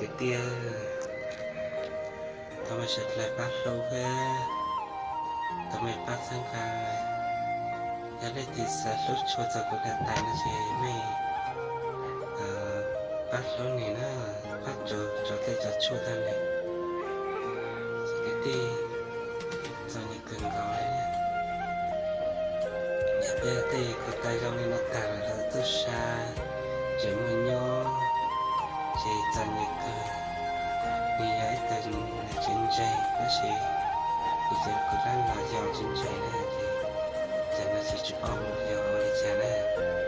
Tiag, thov mej sawv daws pab hlub thiab, thov mej pab txhawb nqa. Yog leej twg xav hlub tshua txog kuv niam tais no ces mej pab hlub nws na, pab tso, tso tej tso tshuaj tag nws. Kwv tij, txom nyem kawg nkaus li. Yog peb tej ko tag zoo li no tag lawm los tub sab tseem muaj nyob, ces txom nyem kawg. Nws yog ib tug neeg tseem ntseeg tab sis kuv cov kuv dab los yog tsis ntseeg na, ces cas no tsis tsis paub mus yog ua li cas na.